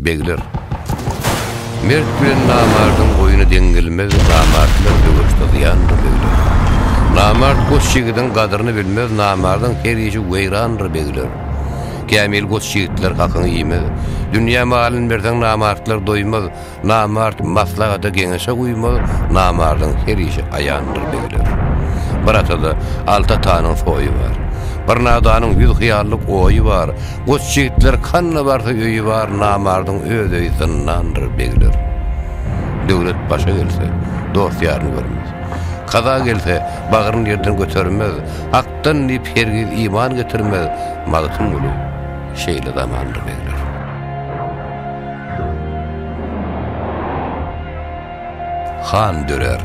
Begler. Mert bilen namardyň oýny deň gelmez, Namartlar söweşde zyýandyr begler. Namart goç ýigidiň gadryny bilmez, Namardyň her işi weýrandyr begler. Kämil goç ýigitler hakyňy iýmez. Dünýä malyny berseň namartlar doýmaz, Namart maslahata geňeşe uýmaz, Namardyň her işi aýandyr begler. Bir atada alty atanyň soýy bar. Bir nadanyň ýüz hyýallyk oýy bar. Goç ýigitler kanda barsa öýi bar, Namardyň öz öýi zyndandyr begler. Döwlet başa gelse, dost-ýaryny görmez. Kaza gelse, bagryn ýerden götermez. Hakdan diýip hergiz iman getirmez. Magtymguly, şeýle zamandyr begler. Han dörär.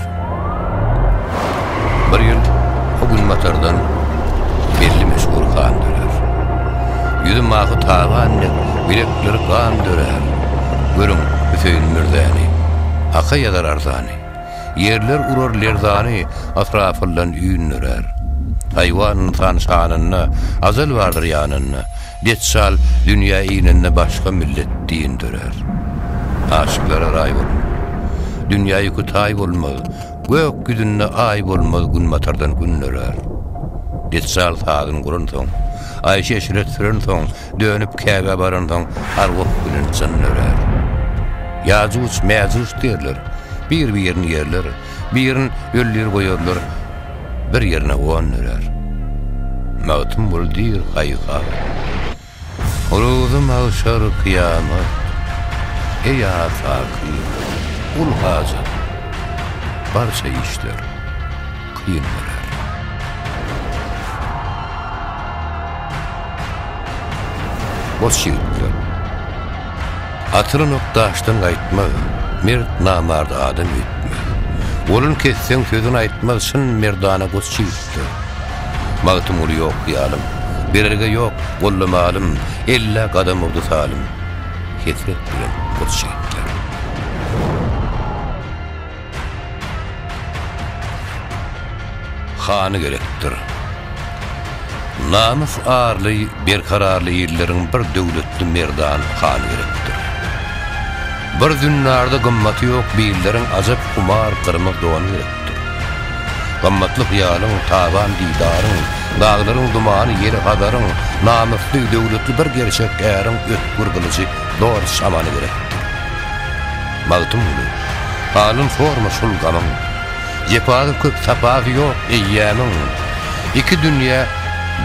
Bir ýyl o günbatardan belli meşhur han dörär. Ýüzi mahy taban dek, bilekleri gan dörär. Görüň Hüseýin mürzäni, Haka ýazar arzany. Ýerler urar lerzany, Ysrafyldan üýn dörär. Haýwan ynsan şanynda, Ajal bardyr ýanynda. Deçjal dünýä inende başga millet din dörär. Aşyklara raý bolmaz. Dünýä ýüki taý bolmaz. Gök ýüzünde aý bolmaz günbatardan gün dörär. Deçjal sazyn guransoň, aýşy-eşret sürensoň, dönüp Käbä baransoň arwah bilen jyn dörär. Ýajuj, mäjuj diýerler, bir-birini ýerler, birin öldür goýarlar, Bir ýerine on dörär. Magtymguly diýr haý-ha. Ruzy magşar kyýamat. Eý afaky, ul hajat. Barça işler kyn dörär. Goç ýigitler. Atylan ok daşdan gaýtmaz, Mert namardy adam öýtmez. Golun kesseň sözün aýtmaz, Çyn merdana goç ýigitdir. Magtymguly ýok hyýalym, Bererge ýok golda malym, Ellä gadam urdy salym, Hesret bilen goç ýigitler. Hany gerekdir. Namys arly, berkararly illeriň bir döwletli merdan hany gerekdir. Bir zünnarda gymmaty ýok billeriň ajap humar gyrmyz dony gerekdir. Gymmatly hyýalyň, taban didaryň, daglaryň dumany, ýeli Hazaryň, namysly, döwletli bir gerçek äriň ötgür gylyjy, zor şamany gerekdir. Magtymguly, halyn sorma şul gamyň, Jepasy köp, sapasy ýok eýýämiň, Iki dünýä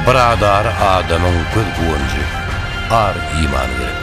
byradary adamyň Göz guwanjy, ar-imany gerekdir.